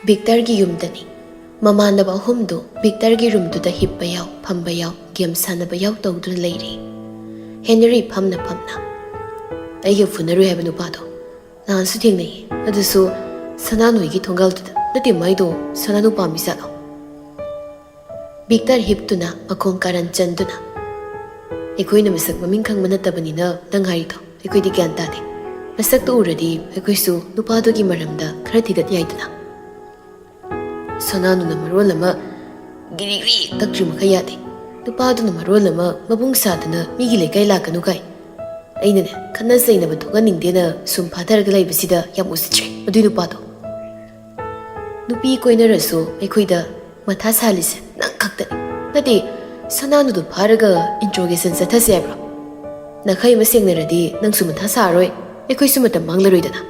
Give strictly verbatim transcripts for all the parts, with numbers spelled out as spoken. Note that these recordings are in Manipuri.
ꯚꯤꯛꯇꯔꯒꯤ ꯌꯨꯝꯗꯅꯤ꯫ ꯃꯃꯥꯟꯅꯕ ꯑꯍꯨꯝꯗꯨ ꯚꯤꯛꯇꯔꯒꯤ ꯔꯨꯝꯗꯨꯗ ꯍꯤꯞꯄ ꯌꯥꯎ, ꯐꯝꯕ ꯌꯥꯎ, ꯒꯦꯝ ꯁꯥꯟꯅꯕ ꯌꯥꯎ ꯇꯧꯗꯨꯅ ꯂꯩꯔꯤ꯫ ꯍꯦꯅꯔꯤ ꯐꯝꯅ ꯐꯝꯅ, "ꯑꯩꯒ ꯐꯨꯅꯔꯨꯏ ꯍꯥꯏꯕ ꯅꯨꯄꯥꯗꯣ ꯅꯍꯥꯟꯁꯨ ꯊꯦꯡꯅꯩꯌꯦ, ꯑꯗꯨꯁꯨ ꯁꯅꯥ ꯅꯣꯏꯒꯤ ꯊꯣꯡꯒꯥꯜꯗꯨꯗ꯫ ꯅꯠꯇꯦ, ꯃꯥꯏꯗꯣ ꯁꯅꯥ ꯅꯨꯄꯥ ꯃꯤꯖꯥꯠꯂꯣ?" ꯚꯤꯛꯇꯔ ꯍꯤꯞꯇꯨꯅ ꯃꯈꯣꯡ ꯀꯥꯔꯟ ꯆꯟꯗꯨꯅ, "ꯑꯩꯈꯣꯏꯅ ꯃꯁꯛ ꯃꯃꯤꯡ ꯈꯪꯕ ꯅꯠꯇꯕꯅꯤꯅ ꯅꯪ ꯍꯥꯏꯔꯤꯗꯣ ꯑꯩꯈꯣꯏꯗꯤ ꯒ꯭ꯌꯥꯟ ꯇꯥꯗꯦ꯫ ꯃꯁꯛꯇꯨ ꯎꯔꯗꯤ ꯑꯩꯈꯣꯏꯁꯨ ꯅꯨꯄꯥꯗꯨꯒꯤ ꯃꯔꯝꯗ ꯈꯔ ꯊꯤꯒꯠ ꯌꯥꯏꯗꯅ꯫ ꯁꯣꯅꯥꯅꯨꯅ ꯃꯔꯣꯜ ꯑꯃ ꯒꯤꯔꯤ ꯒꯤꯔꯤ ꯇꯛꯇ꯭ꯔꯤ ꯃꯈꯩ ꯌꯥꯗꯦ꯫ ꯅꯨꯄꯥꯗꯨꯅ ꯃꯔꯣꯜ ꯑꯃ ꯃꯕꯨꯡ ꯁꯥꯗꯅ ꯃꯤꯒꯤ ꯂꯩꯀꯥꯏ ꯂꯥꯛꯀꯅꯨ ꯀꯥꯏ꯫ ꯑꯩꯅꯅꯦ, ꯈꯠꯅ ꯆꯩꯅꯕ ꯊꯣꯛꯍꯟꯅꯤꯡꯗꯦꯅ ꯁꯨꯝ ꯐꯥꯊꯔꯒ ꯂꯩꯕꯁꯤꯗ ꯌꯥꯝ ꯎꯁꯤꯠꯇ꯭ꯔꯦ ꯃꯗꯨꯏ ꯅꯨꯄꯥꯗꯣ꯫ ꯅꯨꯄꯤ ꯀꯣꯏꯅꯔꯁꯨ ꯑꯩꯈꯣꯏꯗ ꯃꯊꯥ ꯁꯥꯍꯜꯂꯤꯁꯦ ꯅꯪ ꯈꯛꯇꯅꯤ꯫ ꯅꯠꯇꯦ, ꯁꯅꯥꯅꯨꯗꯣ ꯐꯥꯔꯒ ꯏꯟꯇ꯭ꯔꯣꯒꯦꯁꯟ ꯆꯠꯊꯁꯦ ꯍꯥꯏꯕ꯭ꯔꯣ? ꯅꯈꯩ ꯑꯃ ꯁꯦꯡꯅꯔꯗꯤ ꯅꯪꯁꯨ ꯃꯊꯥ ꯁꯥꯔꯔꯣꯏ, ꯑꯩꯈꯣꯏꯁꯨ ꯃꯇꯝ ꯃꯥꯡꯂꯔꯣꯏꯗꯅ꯫"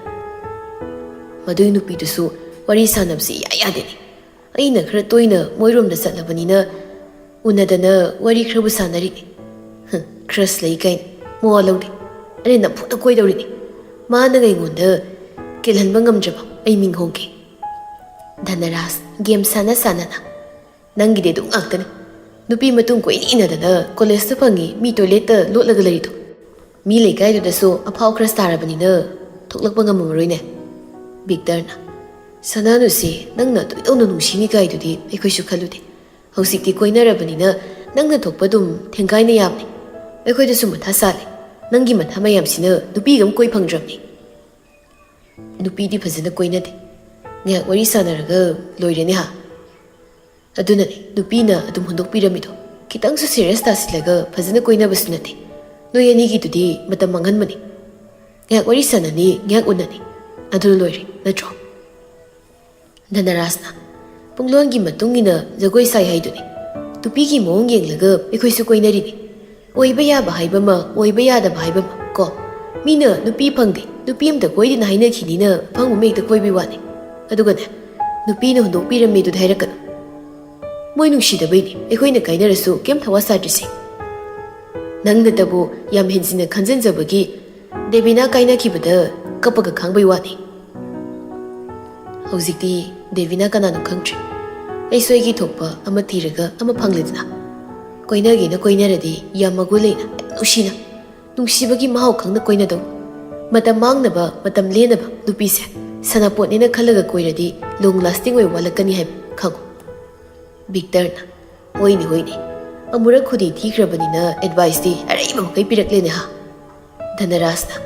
ꯃꯗꯨꯏ ꯅꯨꯄꯤꯗꯨꯁꯨ ꯋꯥꯔꯤ ꯁꯥꯟꯅꯕꯁꯤ ꯏꯌꯥ ꯌꯥꯗꯦꯅꯦ꯫ ꯑꯩꯅ ꯈꯔ ꯇꯣꯏꯅ ꯃꯣꯏꯔꯣꯝꯗ ꯆꯠꯂꯕꯅꯤꯅ ꯎꯅꯗꯅ ꯋꯥꯔꯤ ꯈꯔꯕꯨ ꯁꯥꯟꯅꯔꯤꯅꯦ꯫ ꯍꯝ, ꯀ꯭ꯔꯁ ꯂꯩ ꯀꯥꯏꯅ ꯃꯋꯥ ꯂꯧꯗꯦ꯫ ꯑꯩꯅ ꯅꯝꯐꯨꯗ ꯀꯣꯏꯗꯧꯔꯤꯅꯦ꯫ ꯃꯥꯅ ꯑꯩꯉꯣꯟꯗ ꯀꯦꯜꯍꯟꯕ ꯉꯝꯗ꯭ꯔꯕ ꯑꯩ ꯃꯤꯡ ꯍꯣꯡꯒꯦ꯫ ꯙꯅꯔꯥꯖ, ꯒꯦꯝ ꯁꯥꯟꯅ ꯁꯥꯟꯅꯅ, "ꯅꯪꯒꯤꯗꯤ ꯑꯗꯨ ꯉꯥꯛꯇꯅꯤ꯫ ꯅꯨꯄꯤ ꯃꯇꯨꯡ ꯀꯣꯏꯏꯟ ꯏꯟꯅꯗꯅ ꯀꯣꯂꯦꯖꯇ ꯐꯪꯉꯤ ꯃꯤ ꯇꯣꯏꯂꯦꯠꯇ ꯂꯣꯠꯂꯒ ꯂꯩꯔꯤꯗꯣ꯫ ꯃꯤ ꯂꯩꯀꯥꯏꯗꯨꯗꯁꯨ ꯑꯐꯥꯎ ꯈꯔ ꯇꯥꯔꯕꯅꯤꯅ ꯊꯣꯛꯂꯛꯄ ꯉꯝꯃꯝꯃꯔꯣꯏꯅꯦ꯫" ꯚꯤꯛꯇꯔꯅ, "ꯁꯅꯥꯅꯨꯁꯤ ꯅꯪꯅ ꯑꯗꯨꯛ ꯌꯧꯅ ꯅꯨꯡꯁꯤꯅꯤ ꯀꯥꯏꯗꯨꯗꯤ ꯑꯩꯈꯣꯏꯁꯨ ꯈꯜꯂꯨꯗꯦ꯫ ꯍꯧꯖꯤꯛꯇꯤ ꯀꯣꯏꯅꯔꯕꯅꯤꯅ ꯅꯪꯅ ꯊꯣꯛꯄ ꯑꯗꯨꯝ ꯊꯦꯡꯒꯥꯏꯅ ꯌꯥꯕꯅꯤ꯫ ꯑꯩꯈꯣꯏꯗꯁꯨ ꯃꯊꯥ ꯁꯥꯜꯂꯦ꯫ ꯅꯪꯒꯤ ꯃꯊꯥ ꯃꯌꯥꯝꯁꯤꯅ ꯅꯨꯄꯤꯒ ꯑꯃ ꯀꯣꯏ ꯐꯪꯗ꯭ꯔꯕꯅꯤ꯫" ꯅꯨꯄꯤꯗꯤ ꯐꯖꯅ ꯀꯣꯏꯅꯗꯦ꯫ ꯉꯥꯏꯍꯥꯛ ꯋꯥꯔꯤ ꯁꯥꯟꯅꯔꯒ ꯂꯣꯏꯔꯦꯅꯦ ꯍꯥ꯫ ꯑꯗꯨꯅꯅꯦ ꯅꯨꯄꯤꯅ ꯑꯗꯨꯝ ꯍꯨꯟꯗꯣꯛꯄꯤꯔꯝꯃꯤꯗꯣ꯫ ꯈꯤꯇꯪꯁꯨ ꯁꯤꯔꯤꯌꯁ ꯇꯥꯁꯤꯜꯂꯒ ꯐꯖꯅ ꯀꯣꯏꯅꯕꯁꯨ ꯅꯠꯇꯦ꯫ ꯅꯣꯏ ꯑꯅꯤꯒꯤꯗꯨꯗꯤ ꯃꯇꯝ ꯃꯥꯡꯍꯟꯕꯅꯤ꯫ ꯉꯥꯏꯍꯥꯛ ꯋꯥꯔꯤ ꯁꯥꯟꯅꯅꯤ, ꯉꯥꯏꯍꯥꯛ ꯎꯅꯅꯤ꯫ ꯑꯗꯨ ꯂꯣꯏꯔꯦ, ꯅꯠꯇ꯭ꯔꯣ? ꯙꯅꯔꯥꯖꯅ, "ꯄꯨꯡꯂꯣꯟꯒꯤ ꯃꯇꯨꯡ ꯏꯟꯅ ꯖꯒꯣꯏ ꯁꯥꯏ ꯍꯥꯏꯗꯨꯅꯤ꯫ ꯅꯨꯄꯤꯒꯤ ꯃꯑꯣꯡ ꯌꯦꯡꯂꯒ ꯑꯩꯈꯣꯏꯁꯨ ꯀꯣꯏꯅꯔꯤꯅꯤ꯫ ꯑꯣꯏꯕ ꯌꯥꯕ ꯍꯥꯏꯕ ꯑꯃ, ꯑꯣꯏꯕ ꯌꯥꯗꯕ ꯍꯥꯏꯕ ꯑꯃ ꯀꯣ꯫ ꯃꯤꯅ ꯅꯨꯄꯤ ꯐꯪꯗꯦ, ꯅꯨꯄꯤ ꯑꯝꯇ ꯀꯣꯏꯗꯦꯅ ꯍꯥꯏꯅꯈꯤꯅꯤꯅ ꯑꯐꯪꯕ ꯍꯦꯛꯇ ꯀꯣꯏꯕꯩ ꯋꯥꯅꯤ꯫ ꯑꯗꯨꯒꯅꯦ, ꯅꯨꯄꯤꯅ ꯍꯨꯟꯗꯣꯛꯄꯤꯔꯝꯃꯦ ꯑꯗꯨꯗꯤ ꯍꯥꯏꯔꯛꯀꯅꯨ꯫ ꯃꯣꯏ ꯅꯨꯡꯁꯤꯗꯕꯩꯅꯤ, ꯑꯩꯈꯣꯏꯅ ꯀꯥꯏꯅꯔꯁꯨ ꯀꯩꯝ ꯊꯋꯥ ꯁꯥꯗ꯭ꯔꯤꯁꯦ꯫ ꯅꯪꯅꯇꯕꯨ ꯌꯥꯝ ꯍꯦꯟꯖꯤꯟꯅ ꯈꯟꯖꯟꯖꯕꯒꯤ ꯗꯦꯕꯤꯅꯥ ꯀꯥꯏꯅꯈꯤꯕꯗ ꯀꯞꯄꯒ ꯈꯥꯡꯕꯩ ꯋꯥꯅꯤ꯫ ꯍꯧꯖꯤꯛꯇꯤ ꯗꯦꯕꯤꯅ ꯀꯅꯥꯅꯣ ꯈꯪꯗ꯭ꯔꯦ꯫ ꯑꯩꯁꯨ ꯑꯩꯒꯤ ꯊꯣꯛꯄ ꯑꯃ ꯊꯤꯔꯒ ꯑꯃ ꯐꯪꯂꯦꯗꯅ꯫ ꯀꯣꯏꯅꯒꯦꯅ ꯀꯣꯏꯅꯔꯗꯤ ꯌꯥꯝ ꯃꯒꯨꯟ ꯂꯩꯅ, ꯌꯥꯝ ꯅꯨꯡꯁꯤꯅ, ꯅꯨꯡꯁꯤꯕꯒꯤ ꯃꯍꯥꯎ ꯈꯪꯅ ꯀꯣꯏꯅꯗꯧ꯫ ꯃꯇꯝ ꯃꯥꯡꯅꯕ, ꯃꯇꯝ ꯂꯦꯟꯅꯕ ꯅꯨꯄꯤꯁꯦ ꯁꯅꯥꯄꯣꯠꯅꯦꯅ ꯈꯜꯂꯒ ꯀꯣꯏꯔꯗꯤ long lasting ꯑꯣꯏ ꯋꯥꯠꯂꯛꯀꯅꯤ ꯍꯥꯏꯕ ꯈꯪꯉꯨ꯫ ꯚꯤꯛꯇꯔꯅ, "ꯍꯣꯏꯅꯦ, ꯍꯣꯏꯅꯦ, ꯑꯃꯨꯔꯛ ꯈꯨꯗꯤ ꯊꯤꯈ꯭ꯔꯕꯅꯤꯅ adviceꯇꯤ ꯑꯔꯩꯕ ꯃꯈꯩ ꯄꯤꯔꯛꯂꯦꯅꯦ ꯍꯥ?" ꯙꯅꯔꯥꯖꯅ,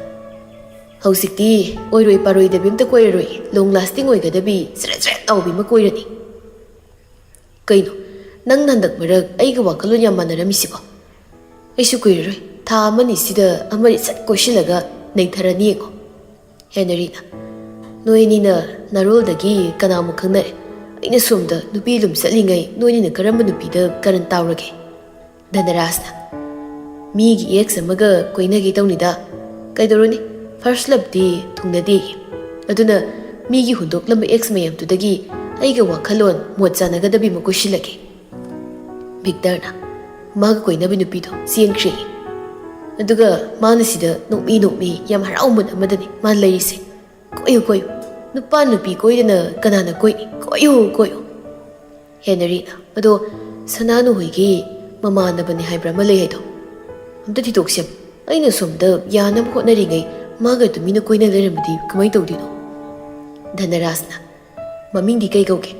"ꯍꯧꯖꯤꯛꯇꯤ ꯑꯣꯏꯔꯣꯏ ꯄꯥꯔꯣꯏꯗꯕꯤ ꯑꯝꯇ ꯀꯣꯏꯔꯔꯣꯏ, long lasting ꯑꯣꯏꯒꯗꯕꯤ ꯆ꯭ꯔꯦꯠ ꯆ꯭ꯔꯦꯠ ꯂꯥꯎꯕꯤ ꯑꯃ ꯀꯣꯏꯔꯅꯤ꯫" "ꯀꯩꯅꯣ, ꯅꯪ ꯍꯟꯗꯛ ꯃꯔꯛ ꯑꯩꯒ ꯋꯥꯈꯜꯂꯣꯟ ꯌꯥꯝ ꯃꯥꯟꯅꯔꯝꯃꯤꯁꯤꯕꯣ? ꯑꯩꯁꯨ ꯀꯨꯏꯔꯔꯣꯏ, ꯊꯥ ꯑꯃꯅꯤ ꯁꯤꯗ ꯑꯃꯗꯤ ꯁꯠ ꯀꯣꯏꯁꯤꯜꯂꯒ ꯅꯩꯊꯔꯅꯤ ꯌꯦꯡꯉꯣ꯫" ꯍꯦꯅꯔꯤꯅ, "ꯅꯣꯏ ꯑꯅꯤꯅ ꯅꯥꯔꯣꯜꯗꯒꯤ ꯀꯅꯥꯃꯨꯛ ꯈꯪꯅꯔꯦ? ꯑꯩꯅ ꯁꯣꯝꯗ ꯅꯨꯄꯤ ꯑꯗꯨꯝ ꯆꯠꯂꯤꯉꯩ ꯅꯣꯏ ꯑꯅꯤꯅ ꯀꯔꯝꯕ ꯅꯨꯄꯤꯗ ꯀꯔꯟ ꯇꯥꯎꯔꯒꯦ?" ꯙꯅꯔꯥꯖꯅ, "ꯃꯤꯒꯤ ex ꯑꯃꯒ ꯀꯣꯏꯅꯒꯦ ꯇꯧꯅꯤꯗ꯫ ꯀꯩꯗꯧꯔꯨꯅꯤ, first loveꯇꯤ ꯊꯨꯡꯅꯗꯦꯌꯦ꯫ ꯑꯗꯨꯅ ꯃꯤꯒꯤ ꯍꯨꯟꯗꯣꯛꯂꯝꯕ ex ꯃꯌꯥꯝꯗꯨꯗꯒꯤ ꯑꯩꯒ ꯋꯥꯈꯜꯂꯣꯟ ꯃꯣꯠ ꯆꯥꯅꯒꯗꯕꯤ ꯑꯃ ꯀꯣꯏꯁꯤꯜꯂꯒꯦ꯫" ꯚꯤꯛꯇꯔꯅ, "ꯃꯥꯒ ꯀꯣꯏꯅꯕ ꯅꯨꯄꯤꯗꯣ ꯆꯦꯟꯈ꯭ꯔꯦ꯫ ꯑꯗꯨꯒ ꯃꯥꯅ ꯁꯤꯗ ꯅꯣꯛꯃꯤ ꯅꯣꯛꯃꯤ ꯌꯥꯝ ꯍꯔꯥꯎ mood ꯑꯃꯗꯅꯤ ꯃꯥ ꯂꯩꯔꯤꯁꯦ꯫ ꯀꯣꯏꯌꯨ, ꯀꯣꯏꯌꯨ꯫ ꯅꯨꯄꯥ ꯅꯨꯄꯤ ꯀꯣꯏꯗꯅ ꯀꯅꯥꯅ ꯀꯣꯏꯅꯤ? ꯀꯣꯏꯌꯨ, ꯀꯣꯏꯌꯨ꯫" ꯍꯦꯅꯔꯤꯅ, "ꯑꯗꯣ ꯁꯅꯥꯅꯨ ꯍꯣꯏꯒꯤ ꯃꯃꯥꯟꯅꯕꯅꯦ ꯍꯥꯏꯕ꯭ꯔꯥ ꯑꯃ ꯂꯩ ꯍꯥꯏꯗꯣ? ꯑꯝꯇ ꯊꯤꯗꯣꯛꯁꯦ꯫ ꯑꯩꯅ ꯁꯣꯝꯗ ꯌꯥꯅꯕ ꯍꯣꯠꯅꯔꯤꯉꯩ ꯃꯥꯒ ꯇꯨꯃꯤꯟꯅ ꯀꯣꯏꯅ ꯂꯩꯔꯝꯃꯗꯤ ꯀꯃꯥꯏꯅ ꯇꯧꯗꯣꯏꯅꯣ?" ꯙꯅꯔꯥꯖꯅ, "ꯃꯃꯤꯡꯗꯤ ꯀꯩ ꯀꯧꯒꯦ?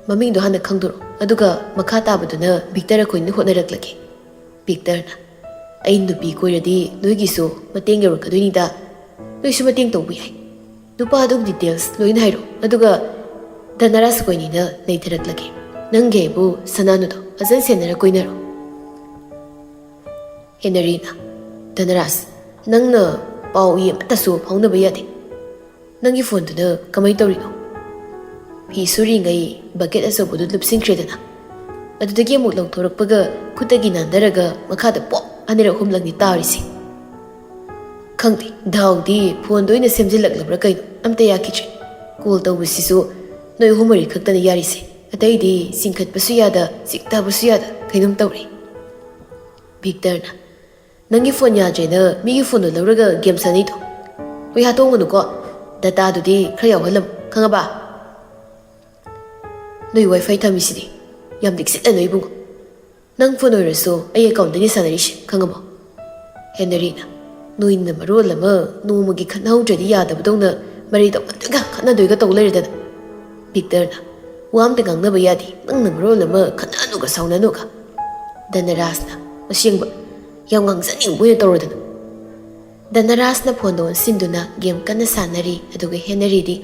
ꯃꯃꯤꯡꯗꯣ ꯍꯥꯟꯅ ꯈꯪꯗꯣꯔꯛꯑꯣ, ꯑꯗꯨꯒ ꯃꯈꯥ ꯇꯥꯕꯗꯨꯅ ꯚꯤꯛꯇꯔ ꯑꯩꯈꯣꯏꯅ ꯍꯣꯠꯅꯔꯛꯂꯒꯦ꯫" ꯚꯤꯛꯇꯔꯅ, "ꯑꯩ ꯅꯨꯄꯤ ꯀꯣꯏꯔꯗꯤ ꯅꯣꯏꯒꯤꯁꯨ ꯃꯇꯦꯡ ꯌꯧꯔꯛꯀꯗꯣꯏꯅꯤꯗ꯫ ꯅꯣꯏꯁꯨ ꯃꯇꯦꯡ ꯇꯧꯕ ꯌꯥꯏ꯫ ꯅꯨꯄꯥ ꯑꯗꯨꯒꯤ details ꯂꯣꯏꯅ ꯍꯥꯏꯔꯛꯑꯣ, ꯑꯗꯨꯒ ꯙꯅꯔꯥꯖ ꯑꯩꯈꯣꯏꯅꯤꯅ ꯅꯩꯊꯔꯛꯂꯒꯦ꯫ ꯅꯪꯒꯤ ꯍꯥꯏꯕꯨ ꯁꯅꯥꯅꯨꯗꯣ ꯐꯖꯅ ꯁꯦꯟꯅꯔ ꯀꯣꯏꯅꯔꯣ꯫" ꯍꯦꯅꯔꯤꯅ, "ꯙꯅꯔꯥꯖ, ꯅꯪꯅ ꯄꯥꯎ ꯏ ꯑꯃꯠꯇꯁꯨ ꯐꯥꯎꯅꯕ ꯌꯥꯗꯦ꯫ ꯅꯪꯒꯤ phoneꯗꯨꯅ ꯀꯃꯥꯏ ꯇꯧꯔꯤꯅꯣ?" ꯐꯤ ꯁꯨꯔꯤꯉꯩ bucket ꯑꯆꯧꯕꯗꯨ ꯂꯨꯞꯁꯤꯟꯈ꯭ꯔꯦꯗꯅ꯫ ꯑꯗꯨꯗꯒꯤ ꯑꯃꯨꯛ ꯂꯧꯊꯣꯔꯛꯄꯒ ꯈꯨꯠꯇꯒꯤ ꯅꯥꯟꯊꯔꯒ ꯃꯈꯥꯗ ꯄꯣꯞ ꯑꯅꯤꯔꯛ ꯑꯍꯨꯝꯂꯛꯅꯤ ꯇꯥꯔꯤꯁꯦ꯫ ꯈꯪꯗꯦ, ꯗꯥꯎꯗꯤ phoneꯗ ꯑꯣꯏꯅ ꯁꯦꯝꯖꯤꯜꯂꯛꯂꯕ꯭ꯔꯥ ꯀꯩꯅꯣ, ꯑꯝꯇ ꯌꯥꯈꯤꯗ꯭ꯔꯦ꯫ Call ꯇꯧꯕꯁꯤꯁꯨ ꯅꯣꯏ ꯑꯍꯨꯝ ꯃꯔꯤ ꯈꯛꯇꯅ ꯌꯥꯔꯤꯁꯦ, ꯑꯇꯩꯗꯤ ꯆꯤꯡꯈꯠꯄꯁꯨ ꯌꯥꯗ, ꯆꯤꯛꯊꯕꯁꯨ ꯌꯥꯗ ꯀꯩꯅꯣꯝ ꯇꯧꯔꯦ꯫ ꯚꯤꯛꯇꯔꯅ, "ꯅꯪꯒꯤ phone ꯌꯥꯗ꯭ꯔꯦꯅ ꯃꯤꯒꯤ phoneꯗꯣ ꯂꯧꯔꯒ game ꯁꯥꯟꯅꯩꯗꯣ? ꯍꯨꯏ ꯍꯥꯠꯇꯣꯡꯒꯅꯨꯀꯣ, dataꯗꯨꯗꯤ ꯈꯔ ꯌꯥꯎꯍꯜꯂꯝꯃꯨ, ꯈꯪꯉꯕ?" ꯅꯣꯏ ꯋꯥꯏ ꯐꯥꯏ ꯊꯝꯃꯤꯁꯤꯗꯤ꯫ ꯌꯥꯝ ꯂꯤꯛꯁꯤꯠꯂꯅꯨ ꯏꯕꯨꯡꯉꯣ꯫ ꯅꯪ ꯐꯣꯟ ꯑꯣꯏꯔꯁꯨ ꯑꯩ ꯑꯦꯀꯥꯎꯟꯗꯒꯤ ꯁꯥꯟꯅꯔꯤꯁꯦ, ꯈꯪꯉꯕꯣ? ꯍꯦꯅꯔꯤꯅ, ꯅꯣꯏꯅ ꯃꯔꯣꯜ ꯑꯃ ꯅꯣꯡꯃꯒꯤ ꯈꯠꯅꯍꯧꯗ꯭ꯔꯗꯤ ꯌꯥꯗꯕꯗꯧꯅ ꯃꯔꯩ ꯇꯧꯅꯗꯣꯏꯒ ꯈꯠꯅꯗꯣꯏꯒ ꯇꯧ ꯂꯩꯔꯗꯅ꯫ ꯚꯤꯛꯇꯔꯅ, ꯋꯥ ꯑꯝꯇ ꯉꯥꯡꯅꯕ ꯌꯥꯗꯦ, ꯅꯪꯅ ꯃꯔꯣꯜ ꯑꯃ ꯈꯠꯅꯅꯨꯒ ꯁꯥꯎꯅꯅꯨꯒ꯫ ꯙꯅꯔꯥꯖꯅ, ꯑꯁꯦꯡꯕ ꯌꯥꯝ ꯉꯥꯡꯖꯅꯤꯡꯕ ꯑꯣꯏꯅ ꯇꯧꯔꯗꯅ꯫ ꯙꯅꯔꯥꯖꯅ ꯐꯣꯟꯗꯣ ꯑꯣꯟꯁꯤꯟꯗꯨꯅ ꯒꯦꯝ ꯀꯟꯅ ꯁꯥꯟꯅꯔꯤ, ꯑꯗꯨꯒ ꯍꯦꯅꯔꯤꯗꯤ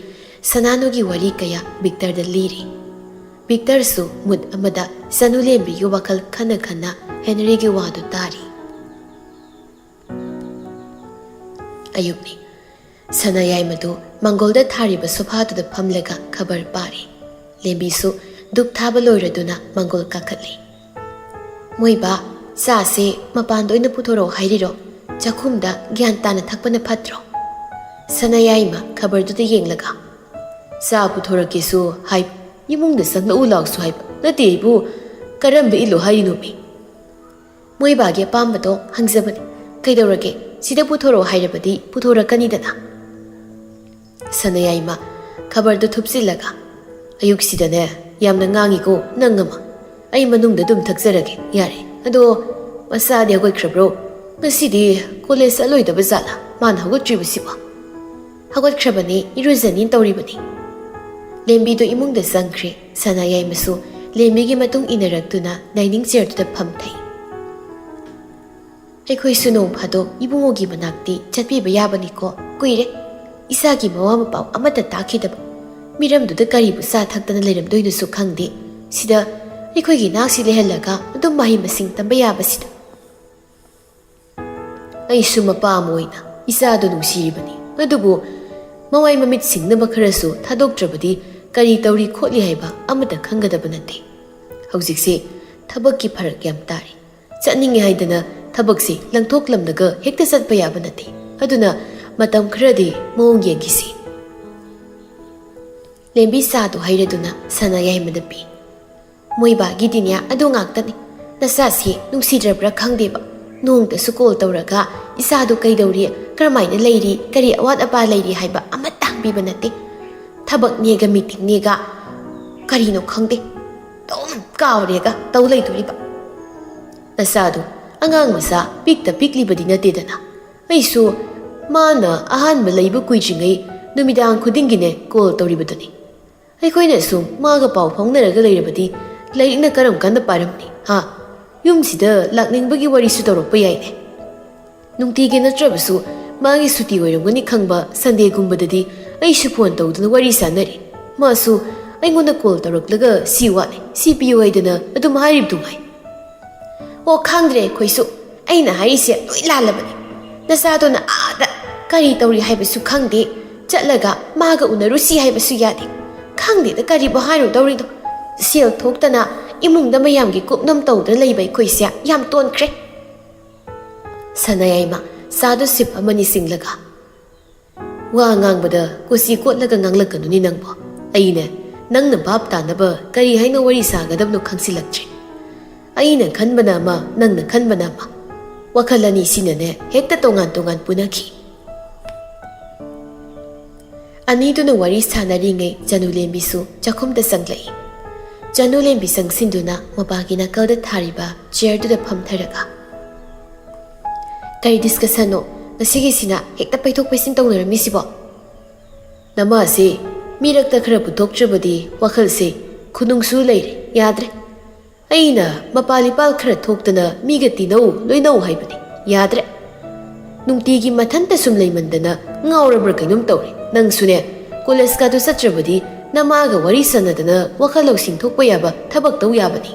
ꯁꯅꯥꯅꯨꯒꯤ ꯋꯥꯔꯤ ꯀꯌꯥ ꯚꯤꯛꯇꯔꯗ ꯂꯤꯔꯤ꯫ ꯚꯤꯛꯇꯔꯁꯨ ꯃꯨꯠ ꯑꯃꯗ ꯁꯅꯨ ꯂꯦꯝꯕꯤꯒꯤ ꯋꯥꯈꯜ ꯈꯟꯅ ꯈꯟꯅ ꯍꯦꯅꯔꯤꯒꯤ ꯋꯥꯗꯨ ꯇꯥꯔꯤ꯫ ꯑꯌꯨꯛꯅꯤ꯫ ꯁꯅꯥꯌꯥꯏꯃꯗꯨ ꯃꯪꯒꯣꯜꯗ ꯊꯥꯔꯤꯕ ꯁꯣꯐꯥꯗꯨꯗ ꯐꯝꯂꯒ ꯈꯕꯔ ꯄꯥꯔꯤ꯫ ꯂꯦꯝꯕꯤꯁꯨ ꯙꯨꯞ ꯊꯥꯕ ꯂꯣꯏꯔꯗꯨꯅ ꯃꯪꯒꯣꯜ ꯀꯥꯈꯠꯂꯤ꯫ "ꯃꯣꯏꯕꯥ, ꯆꯥꯁꯦ ꯃꯄꯥꯟꯗ ꯑꯣꯏꯅ ꯄꯨꯊꯣꯔꯛꯑꯣ ꯍꯥꯏꯔꯤꯔꯣ? ꯆꯥꯛꯈꯨꯝꯗ ꯒ꯭ꯌꯥꯟ ꯇꯥꯅ ꯊꯛꯄꯅ ꯐꯠꯇ꯭ꯔꯣ?" ꯁꯅꯥꯌꯥꯏꯃ ꯈꯕꯔꯗꯨꯗ ꯌꯦꯡꯂꯒ, "ꯆꯥ ꯄꯨꯊꯣꯔꯛꯀꯦꯁꯨ ꯍꯥꯏ, ꯏꯃꯨꯡꯗ ꯆꯪꯂꯛꯎ ꯂꯥꯎꯁꯨ ꯍꯥꯏꯕ ꯅꯠꯇꯦ ꯑꯩꯕꯨ꯫ ꯀꯔꯝꯕ ꯏꯜꯂꯣ ꯍꯥꯏꯔꯤꯅꯣꯃꯤ? ꯃꯣꯏꯕꯥꯒꯤ ꯑꯄꯥꯝꯕꯗꯣ ꯍꯪꯖꯕꯅꯤ꯫ ꯀꯩꯗꯧꯔꯒꯦ? ꯁꯤꯗ ꯄꯨꯊꯣꯔꯛꯑꯣ ꯍꯥꯏꯔꯕꯗꯤ ꯄꯨꯊꯣꯔꯛꯀꯅꯤꯗꯅ꯫" ꯁꯅꯥꯌꯥꯏꯃ ꯈꯕꯔꯗꯨ ꯊꯨꯞꯆꯤꯜꯂꯒ, "ꯑꯌꯨꯛꯁꯤꯗꯅꯦ ꯌꯥꯝꯅ ꯉꯥꯡꯉꯤꯀꯣ ꯅꯪ ꯑꯃ꯫ ꯑꯩ ꯃꯅꯨꯡꯗ ꯑꯗꯨꯝ ꯊꯛꯆꯔꯒꯦ, ꯌꯥꯔꯦ꯫ ꯑꯗꯣ ꯃꯆꯥꯗꯤ ꯍꯧꯒꯠꯈ꯭ꯔꯕ꯭ꯔꯣ? ꯉꯁꯤꯗꯤ ꯀꯣꯂꯦꯖ ꯆꯠꯂꯣꯏꯗꯕ ꯖꯥꯠꯂꯥ ꯃꯥꯅ ꯍꯧꯒꯠꯇ꯭ꯔꯤꯕꯁꯤꯕꯣ?" "ꯍꯧꯒꯠꯈ꯭ꯔꯕꯅꯤ, ꯏꯔꯨꯖꯅꯤꯅ ꯇꯧꯔꯤꯕꯅꯤ꯫" ꯂꯦꯝꯕꯤꯗꯣ ꯏꯃꯨꯡꯗ ꯆꯪꯈ꯭ꯔꯦ꯫ ꯁꯅꯥꯌꯥꯏꯃꯁꯨ ꯂꯦꯝꯕꯤꯒꯤ ꯃꯇꯨꯡ ꯏꯟꯅꯔꯛꯇꯨꯅ ꯗꯥꯏꯅꯤꯡ ꯆꯤꯌꯔꯗꯨꯗ ꯐꯝꯊꯩ꯫ "ꯑꯩꯈꯣꯏꯁꯨ ꯅꯣꯡ ꯐꯥꯗꯣꯛ ꯏꯕꯨꯡꯉꯣꯒꯤ ꯃꯅꯥꯛꯇꯤ ꯆꯠꯄꯤꯕ ꯌꯥꯕꯅꯤꯀꯣ꯫ ꯀꯨꯏꯔꯦ ꯏꯆꯥꯒꯤ ꯃꯋꯥ ꯃꯄꯥꯎ ꯑꯃꯠꯇ ꯇꯥꯈꯤꯗꯕ꯫ ꯃꯤꯔꯝꯗꯨꯗ ꯀꯔꯤꯕꯨ ꯆꯥ ꯊꯛꯇꯅ ꯂꯩꯔꯝꯗꯣꯏꯅꯣꯁꯨ ꯈꯪꯗꯦ꯫ ꯁꯤꯗ ꯑꯩꯈꯣꯏꯒꯤ ꯏꯅꯥꯛꯁꯤ ꯂꯩꯍꯜꯂꯒ ꯑꯗꯨꯝ ꯃꯍꯩ ꯃꯁꯤꯡ ꯇꯝꯕ ꯌꯥꯕꯁꯤꯗ꯫" "ꯑꯩꯁꯨ ꯃꯄꯥ ꯑꯃ ꯑꯣꯏꯅ ꯏꯆꯥꯗꯨ ꯅꯨꯡꯁꯤꯔꯤꯕꯅꯤ, ꯑꯗꯨꯕꯨ ꯃꯋꯥꯏ ꯃꯃꯤꯠ ꯁꯤꯡꯅꯕ ꯈꯔꯁꯨ ꯊꯥꯗꯣꯛꯇ꯭ꯔꯕꯗꯤ ꯀꯔꯤ ꯇꯧꯔꯤ ꯈꯣꯠꯂꯤ ꯍꯥꯏꯕ ꯑꯃꯠꯇ ꯈꯪꯒꯗꯕ ꯅꯠꯇꯦ꯫ ꯍꯧꯖꯤꯛꯁꯦ ꯊꯕꯛꯀꯤ ꯐꯔꯛ ꯌꯥꯝ ꯇꯥꯔꯤ꯫ ꯆꯠꯅꯤꯡꯉꯦ ꯍꯥꯏꯗꯅ ꯊꯕꯛꯁꯤ ꯂꯪꯊꯣꯛꯂꯝꯂꯒ ꯍꯦꯛꯇ ꯆꯠꯄ ꯌꯥꯕ ꯅꯠꯇꯦ꯫ ꯑꯗꯨꯅ ꯃꯇꯝ ꯈꯔꯗꯤ ꯃꯑꯣꯡ ꯌꯦꯡꯈꯤꯁꯤ꯫" ꯂꯦꯝꯕꯤ ꯆꯥꯗꯨ ꯍꯩꯔꯗꯨꯅ ꯁꯅꯥꯌꯥꯏꯃꯗ ꯄꯤ꯫ "ꯃꯣꯏꯕꯥꯒꯤꯗꯤꯅꯦ ꯑꯗꯨ ꯉꯥꯛꯇꯅꯤ꯫ ꯅꯆꯥꯁꯤ ꯅꯨꯡꯁꯤꯗ꯭ꯔꯕ꯭ꯔꯥ ꯈꯪꯗꯦꯕ꯫ ꯅꯣꯡꯇꯁꯨ ꯀꯣꯜ ꯇꯧꯔꯒ ꯏꯆꯥꯗꯨ ꯀꯩꯗꯧꯔꯤ, ꯀꯔꯝꯍꯥꯏꯅ ꯂꯩꯔꯤ, ꯀꯔꯤ ꯑꯋꯥꯠ ꯑꯄꯥ ꯂꯩꯔꯤ ꯍꯥꯏꯕ ꯑꯃꯠꯇ ꯍꯪꯕꯤꯕ ꯅꯠꯇꯦ꯫ ꯊꯕꯛꯅꯦꯒ ꯃꯤꯇꯤꯡꯅꯦꯒ ꯀꯔꯤꯅꯣ ꯈꯪꯗꯦ, ꯑꯗꯨꯝ ꯀꯥꯎꯔꯦꯒ ꯇꯧ ꯂꯩꯗꯣꯔꯤꯕ꯫ ꯅꯆꯥꯗꯨ ꯑꯉꯥꯡ ꯃꯆꯥ ꯄꯤꯛꯇ ꯄꯤꯛꯂꯤꯕꯗꯤ ꯅꯠꯇꯦꯗꯅ꯫ ꯑꯩꯁꯨ ꯃꯥꯅ ꯑꯍꯥꯟꯕ ꯂꯩꯕ ꯀꯨꯏꯗ꯭ꯔꯤꯉꯩ ꯅꯨꯃꯤꯗꯥꯡ ꯈꯨꯗꯤꯡꯒꯤꯅꯦ ꯀꯣꯜ ꯇꯧꯔꯤꯕꯗꯨꯅꯤ꯫ ꯑꯩꯈꯣꯏꯅꯁꯨ ꯃꯥꯒ ꯄꯥꯎ ꯐꯥꯎꯅꯔꯒ ꯂꯩꯔꯕꯗꯤ ꯂꯥꯏꯔꯤꯛꯅ ꯀꯔꯝ ꯀꯥꯟꯗ ꯄꯥꯔꯝꯅꯤ ꯍꯥ? ꯌꯨꯝꯁꯤꯗ ꯂꯥꯛꯅꯤꯡꯕꯒꯤ ꯋꯥꯔꯤꯁꯨ ꯇꯧꯔꯛꯄ ꯌꯥꯏꯅꯦ꯫ ꯅꯨꯡꯇꯤꯒꯤ ꯅꯠꯇ꯭ꯔꯕꯁꯨ ꯃꯥꯒꯤ ꯁꯨꯇꯤ ꯑꯣꯏꯔꯝꯒꯅꯤ ꯈꯪꯕ ꯁꯟꯗꯦꯒꯨꯝꯕꯗꯗꯤ ꯑꯩꯁꯨ ꯐꯣꯟ ꯇꯧꯗꯨꯅ ꯋꯥꯔꯤ ꯁꯥꯟꯅꯔꯤ꯫ ꯃꯥꯁꯨ ꯑꯩꯉꯣꯟꯗ ꯀꯣꯜ ꯇꯧꯔꯛꯂꯒ ꯁꯤ ꯋꯥꯠꯂꯦ, ꯁꯤ ꯄꯤꯌꯨ ꯍꯥꯏꯗꯅ ꯑꯗꯨꯝ ꯍꯥꯏꯔꯤꯕꯗꯨ ꯉꯥꯏ꯫ ꯑꯣ, ꯈꯪꯗ꯭ꯔꯦ ꯑꯩꯈꯣꯏꯁꯨ꯫ ꯑꯩꯅ ꯍꯥꯏꯔꯤꯁꯦ ꯂꯣꯏ ꯂꯥꯜꯂꯕꯅꯤ꯫ ꯅꯆꯥꯗꯨꯅ ꯑꯥꯗ ꯀꯔꯤ ꯇꯧꯔꯤ ꯍꯥꯏꯕꯁꯨ ꯈꯪꯗꯦ, ꯆꯠꯂꯒ ꯃꯥꯒ ꯎꯅꯔꯨꯁꯤ ꯍꯥꯏꯕꯁꯨ ꯌꯥꯗꯦ꯫ ꯈꯪꯗꯦꯗ ꯀꯔꯤꯕꯨ ꯍꯥꯏꯔꯨꯗꯧꯔꯤꯅꯣ꯫ ꯁꯦꯜ ꯊꯣꯛꯇꯅ ꯏꯃꯨꯡꯗ ꯃꯌꯥꯝꯒꯤ ꯀꯨꯞꯅꯝ ꯇꯧꯗꯨꯅ ꯂꯩꯕ ꯑꯩꯈꯣꯏꯁꯦ ꯌꯥꯝ ꯇꯣꯟꯈ꯭ꯔꯦ꯫ ꯁꯅꯥꯌꯥꯏꯃ ꯆꯥꯗꯨ ꯁꯤꯞ ꯑꯃꯅꯤ ꯁꯤꯡꯂꯒ, ꯋꯥ ꯉꯥꯡꯕꯗ ꯀꯨꯁꯤ ꯀꯣꯠꯂꯒ ꯉꯥꯡꯂꯛꯀꯅꯨꯅꯦ ꯅꯪꯕꯣ꯫ ꯑꯩꯅꯦ, ꯅꯪꯅ ꯚꯥꯞ ꯇꯥꯅꯕ ꯀꯔꯤ ꯍꯥꯏꯅ ꯋꯥꯔꯤ ꯁꯥꯒꯗꯕꯅꯣ ꯈꯪꯁꯤꯜꯂꯛꯇ꯭ꯔꯦ꯫ ꯑꯩꯅ ꯈꯟꯕꯅ ꯑꯃ, ꯅꯪꯅ ꯈꯟꯕꯅ ꯑꯃ꯫ ꯋꯥꯈꯜ ꯑꯅꯤꯁꯤꯅꯅꯦ ꯍꯦꯛꯇ ꯇꯣꯉꯥꯟ ꯇꯣꯉꯥꯟ ꯄꯨꯅꯈꯤ꯫ ꯑꯅꯤꯗꯨꯅ ꯋꯥꯔꯤ ꯁꯥꯟꯅꯔꯤꯉꯩ ꯆꯅꯨꯂꯦꯝꯕꯤꯁꯨ ꯆꯥꯛꯈꯨꯝꯗ ꯆꯪꯂꯛꯏ꯫ ꯆꯅꯨꯂꯦꯝꯕꯤ ꯆꯪꯁꯤꯟꯗꯨꯅ ꯃꯄꯥꯒꯤ ꯅꯥꯀꯜꯗ ꯊꯥꯔꯤꯕ ꯆꯤꯌꯔꯗꯨꯗ ꯐꯝꯊꯔꯒ, "ꯀꯔꯤ ꯗꯤꯁꯀꯁꯟꯅꯣ ꯉꯁꯤꯒꯤꯁꯤꯅ ꯍꯦꯛꯇ ꯄꯩꯊꯣꯛ ꯄꯩꯁꯤꯟ ꯇꯧꯅꯔꯝꯃꯤꯁꯤꯕꯣ?" "ꯅꯃꯥꯁꯦ ꯃꯤꯔꯛꯇ ꯈꯔ ꯄꯨꯊꯣꯛꯇ꯭ꯔꯕꯗꯤ ꯋꯥꯈꯜꯁꯦ ꯈꯨꯅꯨꯡꯁꯨ ꯂꯩꯔꯦ, ꯌꯥꯗ꯭ꯔꯦ꯫ ꯑꯩꯅ ꯃꯄꯥꯜ ꯏꯄꯥꯜ ꯈꯔ ꯊꯣꯛꯇꯅ ꯃꯤꯒ ꯇꯤꯟꯅꯧ ꯂꯣꯏꯅꯧ ꯍꯥꯏꯕꯅꯤ, ꯌꯥꯗ꯭ꯔꯦ꯫ ꯅꯨꯡꯇꯤꯒꯤ ꯃꯊꯟꯇ ꯁꯨꯝ ꯂꯩꯃꯟꯗꯅ ꯉꯥꯎꯔꯕ꯭ꯔꯥ ꯀꯩꯅꯣꯝ ꯇꯧꯔꯦ꯫ ꯅꯪꯁꯨꯅꯦ, ꯀꯣꯂꯦꯖꯀꯥꯗꯨ ꯆꯠꯇ꯭ꯔꯕꯗꯤ ꯅꯃꯥꯒ ꯋꯥꯔꯤ ꯁꯥꯟꯅꯗꯅ ꯋꯥꯈꯜ ꯂꯧꯁꯤꯡ ꯊꯣꯛꯄ ꯌꯥꯕ ꯊꯕꯛ ꯇꯧ ꯌꯥꯕꯅꯤ꯫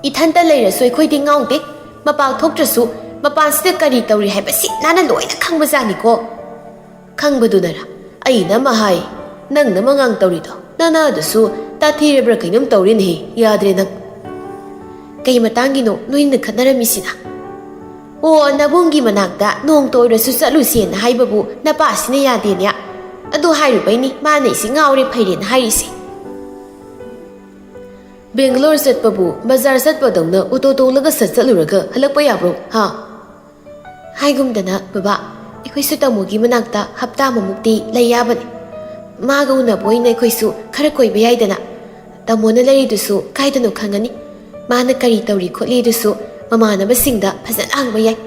ꯏꯊꯟꯇ ꯂꯩꯔꯁꯨ ꯑꯩꯈꯣꯏꯗꯤ ꯉꯥꯎꯗꯦ꯫ ꯃꯄꯥꯜ ꯊꯣꯛꯇ꯭ꯔꯁꯨ ꯃꯄꯥꯟꯁꯤꯗ ꯀꯔꯤ ꯇꯧꯔꯤ ꯍꯥꯏꯕꯁꯤ ꯅꯥꯅ ꯂꯣꯏꯅ ꯈꯪꯕꯖꯥꯠꯅꯤꯀꯣ꯫ ꯈꯪꯕꯗꯨꯅꯔ ꯑꯩꯅ ꯑꯃ ꯍꯥꯏ, ꯅꯪꯅ ꯑꯃ ꯉꯥꯡ ꯇꯧꯔꯤꯗꯣ? ꯅꯅꯥꯗꯨꯁꯨ ꯇꯥꯊꯤꯔꯕ꯭ꯔꯥ ꯀꯩꯅꯣꯝ ꯇꯧꯔꯦꯅꯦꯍꯦ, ꯌꯥꯗ꯭ꯔꯦ ꯅꯪ꯫ ꯀꯩ ꯃꯇꯥꯡꯒꯤꯅꯣ ꯅꯣꯏꯅ ꯈꯠꯅꯔꯝꯃꯤꯁꯤꯅ?" "ꯑꯣ, ꯅꯕꯨꯡꯒꯤ ꯃꯅꯥꯛꯇ ꯅꯣꯡꯇ ꯑꯣꯏꯔꯁꯨ ꯆꯠꯂꯨꯁꯦꯅ ꯍꯥꯏꯕꯕꯨ ꯅꯄꯥꯁꯤꯅ ꯌꯥꯗꯦꯅꯦ꯫ ꯑꯗꯨ ꯍꯥꯏꯔꯨꯕꯩꯅꯤ ꯃꯥꯅ ꯑꯩꯁꯤ ꯉꯥꯎꯔꯦ ꯐꯩꯔꯦꯅ ꯍꯥꯏꯔꯤꯁꯦ꯫ ꯕꯦꯡꯒꯂꯣꯔ ꯆꯠꯄꯕꯨ ꯕꯖꯥꯔ ꯆꯠꯄꯗꯧꯅ ꯑꯣꯇꯣ ꯇꯣꯡꯂꯒ ꯁꯠ ꯆꯠꯂꯨꯔꯒ ꯍꯜꯂꯛꯄ ꯌꯥꯕ꯭ꯔꯣ, ꯍꯥ?" ꯍꯥꯏꯒꯨꯝꯗꯅ, "ꯕꯕꯥ, ꯑꯩꯈꯣꯏꯁꯨ ꯇꯥꯃꯣꯒꯤ ꯃꯅꯥꯛꯇ ꯍꯞꯇꯥ ꯑꯃꯃꯨꯛꯇꯤ ꯂꯩ ꯌꯥꯕꯅꯤ꯫ ꯃꯥꯒ ꯎꯅꯕ ꯑꯣꯏꯅ ꯑꯩꯈꯣꯏꯁꯨ ꯈꯔ ꯀꯣꯏꯕ ꯌꯥꯏꯗꯅ꯫ ꯇꯥꯃꯣꯅ ꯂꯩꯔꯤꯗꯨꯁꯨ ꯀꯥꯏꯗꯅꯣ ꯈꯪꯉꯅꯤ꯫ ꯃꯥꯅ ꯀꯔꯤ ꯇꯧꯔꯤ ꯈꯣꯠꯂꯤꯗꯨꯁꯨ ꯃꯃꯥꯟꯅꯕꯁꯤꯡꯗ ꯐꯖꯅ ꯍꯪꯕ ꯌꯥꯏ꯫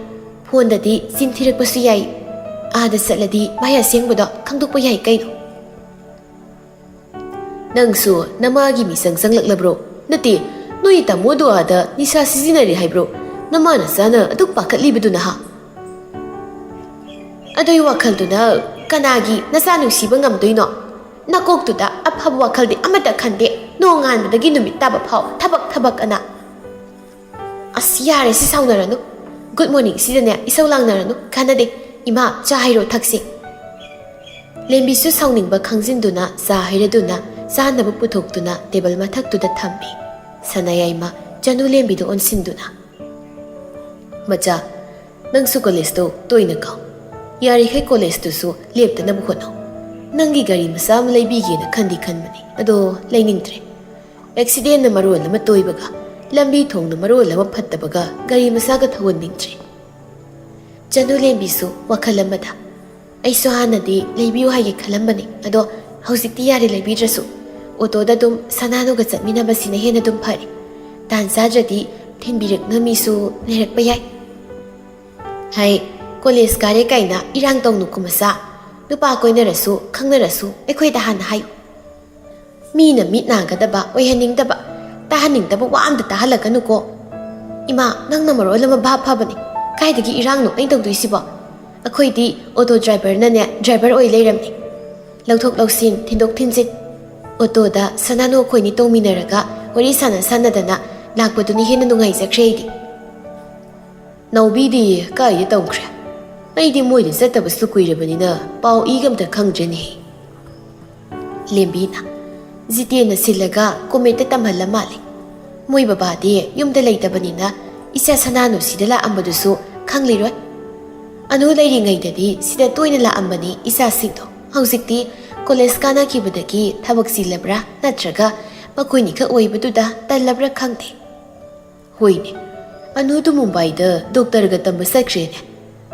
ꯐꯣꯟꯗꯗꯤ ꯆꯤꯟ ꯊꯤꯔꯛꯄꯁꯨ ꯌꯥꯏ꯫ ꯑꯥꯗ ꯆꯠꯂꯗꯤ ꯃꯥꯏ ꯑꯁꯦꯡꯕꯗꯣ ꯈꯪꯗꯣꯛꯄ ꯌꯥꯏ ꯀꯩꯅꯣ꯫ ꯅꯪꯁꯨ ꯅꯃꯥꯒꯤ ꯃꯤꯆꯪ ꯆꯪꯂꯛꯂꯕ꯭ꯔꯣ? ꯅꯠꯇꯦ, ꯅꯣꯏ ꯇꯥꯃꯣꯗꯣ ꯑꯥꯗ ꯅꯤꯁꯥ ꯁꯤꯖꯤꯟꯅꯔꯦ ꯍꯥꯏꯕ꯭ꯔꯣ? ꯅꯃꯥ ꯅꯆꯥꯅ ꯑꯗꯨꯛ ꯄꯥꯈꯠꯂꯤꯕꯗꯨꯅ ꯍꯥ? ꯑꯗꯨꯏ ꯋꯥꯈꯜꯗꯨꯅ ꯀꯅꯥꯒꯤ ꯅꯆꯥ ꯅꯨꯡꯁꯤꯕ ꯉꯝꯗꯣꯏꯅꯣ? ꯅꯀꯣꯛꯇꯨꯗ ꯑꯐꯕ ꯋꯥꯈꯜꯗꯤ ꯑꯃꯠꯇ ꯈꯟꯗꯦ꯫ ꯅꯣꯡꯉꯥꯟꯕꯗꯒꯤ ꯅꯨꯃꯤꯠ ꯇꯥꯕ ꯐꯥꯎ ꯊꯕꯛ, ꯊꯕꯛ ꯑꯅ꯫ ꯑꯁ, ꯌꯥꯔꯦ, ꯁꯤ ꯁꯥꯎꯅꯔꯅꯨ꯫ ꯒꯨꯗ ꯃꯣꯔꯅꯤꯡ ꯁꯤꯗꯅꯦ ꯏꯁꯧ ꯂꯥꯡꯅꯔꯅꯨ, ꯀꯥꯟꯅꯗꯦ꯫ ꯏꯃꯥ, ꯆꯥ ꯍꯩꯔꯣ, ꯊꯛꯁꯤ꯫ ꯂꯦꯝꯕꯤꯁꯨ ꯁꯥꯎꯅꯤꯡꯕ ꯈꯪꯖꯤꯟꯗꯨꯅ ꯆꯥ ꯍꯩꯔꯗꯨꯅ ꯆꯥꯅꯕ ꯄꯨꯊꯣꯛꯇꯨꯅ ꯇꯦꯕꯜ ꯃꯊꯛꯇꯨꯗ ꯊꯝꯃꯤ꯫ ꯁꯅꯥꯌꯥꯏꯃ ꯆꯅꯨ ꯂꯦꯝꯕꯤꯗ ꯑꯣꯟꯁꯤꯟꯗꯨꯅ, "ꯃꯆꯥ, ꯅꯪꯁꯨ ꯀꯣꯂꯦꯖꯇꯣ ꯇꯣꯏꯅ ꯀꯥꯎ꯫ ꯌꯥꯔꯤꯈꯩ ꯀꯣꯂꯦꯖꯇꯨꯁꯨ ꯂꯦꯞꯇꯅꯕ ꯍꯣꯠꯅꯧ꯫ ꯅꯪꯒꯤ ꯒꯥꯔꯤ ꯃꯆꯥ ꯑꯃ ꯂꯩꯕꯤꯒꯦꯅ ꯈꯟꯗꯤ ꯈꯟꯕꯅꯤ, ꯑꯗꯣ ꯂꯩꯅꯤꯡꯗ꯭ꯔꯦ꯫ ꯑꯦꯛꯁꯤꯗꯦꯟꯅ ꯃꯔꯣꯜ ꯑꯃ ꯇꯣꯏꯕꯒ, ꯂꯝꯕꯤ ꯊꯣꯡꯅ ꯃꯔꯣꯜ ꯑꯃ ꯐꯠꯇꯕꯒ ꯒꯥꯔꯤ ꯃꯆꯥꯒ ꯊꯧꯍꯟꯅꯤꯡꯗ꯭ꯔꯦ꯫" ꯆꯅꯨ ꯂꯦꯝꯕꯤꯁꯨ ꯋꯥꯈꯜ ꯑꯃꯗ, "ꯑꯩꯁꯨ ꯍꯥꯟꯅꯗꯤ ꯂꯩꯕꯤꯌꯨ ꯍꯥꯏꯒꯦ ꯈꯜꯂꯝꯕꯅꯤ, ꯑꯗꯣ ꯍꯧꯖꯤꯛꯇꯤ ꯌꯥꯔꯦ ꯂꯩꯕꯤꯗ꯭ꯔꯁꯨ꯫ ꯑꯣꯇꯣꯗ ꯑꯗꯨꯝ ꯁꯅꯥꯅꯨꯒ ꯆꯠꯃꯤꯟꯅꯕꯁꯤꯅ ꯍꯦꯟꯅ ꯑꯗꯨꯝ ꯐꯔꯦ꯫ ꯇꯥꯟ ꯆꯥꯗ꯭ꯔꯗꯤ ꯊꯤꯟꯕꯤꯔꯛꯅ ꯃꯤꯁꯨ ꯂꯩꯔꯛꯄ ꯌꯥꯏ꯫" ꯍꯥꯏ, ꯀꯣꯂꯦꯖ ꯀꯥꯔꯦ ꯀꯥꯏꯅ ꯏꯔꯥꯡ ꯇꯧꯅꯨ ꯀꯨꯃꯆꯥ꯫ ꯅꯨꯄꯥ ꯀꯣꯏꯅꯔꯁꯨ ꯈꯪꯅꯔꯁꯨ ꯑꯩꯈꯣꯏꯗ ꯍꯥꯟꯅ ꯍꯥꯏꯌꯨ꯫ ꯃꯤꯅ ꯃꯤꯠ ꯅꯥꯒꯗꯕ, ꯑꯣꯏꯍꯟꯅꯤꯡꯗꯕ, ꯇꯥꯍꯟꯅꯤꯡꯗꯕ ꯋꯥ ꯑꯝꯇ ꯇꯥꯍꯜꯂꯛꯀꯅꯨꯀꯣ꯫ ꯏꯃꯥ, ꯅꯪꯅ ꯃꯔꯣꯜ ꯑꯃ ꯚꯥꯞ ꯐꯕꯅꯦ꯫ ꯀꯥꯏꯗꯒꯤ ꯏꯔꯥꯡꯅꯣ ꯑꯩꯅ ꯇꯧꯗꯣꯏꯁꯤꯕꯣ? ꯑꯩꯈꯣꯏꯗꯤ ꯑꯣꯇꯣ ꯗ꯭ꯔꯥꯏꯚꯔꯅꯅꯦ ꯗ꯭ꯔꯥꯏꯚꯔ ꯑꯣꯏ ꯂꯩꯔꯝꯅꯦ꯫ ꯂꯧꯊꯣꯛ ꯂꯧꯁꯤꯟ, ꯊꯤꯟꯗꯣꯛ ꯊꯤꯟꯖꯤꯟ꯫ ꯑꯣꯇꯣꯗ ꯁꯅꯥꯅꯨ ꯑꯩꯈꯣꯏꯅꯤ ꯇꯣꯡꯃꯤꯟꯅꯔꯒ ꯋꯥꯔꯤ ꯁꯥꯟꯅ ꯁꯥꯟꯅꯗꯅ ꯂꯥꯛꯄꯗꯨꯅ ꯍꯦꯟꯅ ꯅꯨꯡꯉꯥꯏꯖꯈ꯭ꯔꯦ ꯑꯩꯗꯤ꯫ ꯅꯥꯎꯕꯤꯗꯤ ꯀꯥꯏꯗ ꯇꯝꯈ꯭ꯔꯦ? ꯑꯩꯗꯤ ꯃꯣꯏꯗ ꯆꯠꯇꯕꯁꯨ ꯀꯨꯏꯔꯕꯅꯤꯅ ꯄꯥꯎ ꯏꯒ ꯑꯝꯇ ꯈꯪꯗ꯭ꯔꯦꯅꯦꯍꯦ꯫ ꯂꯦꯝꯕꯤꯅ ꯖꯤꯇꯦꯟꯅ ꯁꯤꯜꯂꯒ ꯀꯣꯃꯦꯠꯇ ꯇꯝꯍꯜꯂ ꯃꯥꯜꯂꯦ꯫ ꯃꯣꯏ ꯕꯕꯥꯗꯤ ꯌꯨꯝꯗ ꯂꯩꯇꯕꯅꯤꯅ ꯏꯆꯥ ꯁꯅꯥꯅꯨ ꯁꯤꯗ ꯂꯥꯛꯑꯝꯕꯗꯨꯁꯨ ꯈꯪꯂꯤꯔꯣꯏ꯫ ꯑꯅꯨ ꯂꯩꯔꯤꯉꯩꯗꯗꯤ ꯁꯤꯗ ꯇꯣꯏꯅ ꯂꯥꯛꯑꯝꯕꯅꯤ ꯏꯆꯥꯁꯤꯡꯗꯣ꯫ ꯍꯧꯖꯤꯛꯇꯤ ꯀꯣꯂꯦꯖ ꯀꯥꯅꯈꯤꯕꯗꯒꯤ ꯊꯕꯛ ꯆꯤꯜꯂꯕ꯭ꯔꯥ ꯅꯠꯇ꯭ꯔꯒ ꯃꯈꯣꯏꯅꯤꯈꯛ ꯑꯣꯏꯕꯗꯨꯗ ꯇꯜꯂꯕ꯭ꯔꯥ ꯈꯪꯗꯦ꯫ ꯍꯣꯏꯅꯦ, ꯑꯅꯨꯗꯨ ꯃꯨꯝꯕꯥꯏꯗ ꯗꯣꯛꯇꯔꯒ ꯇꯝꯕ ꯆꯠꯈ꯭ꯔꯦꯅꯦ꯫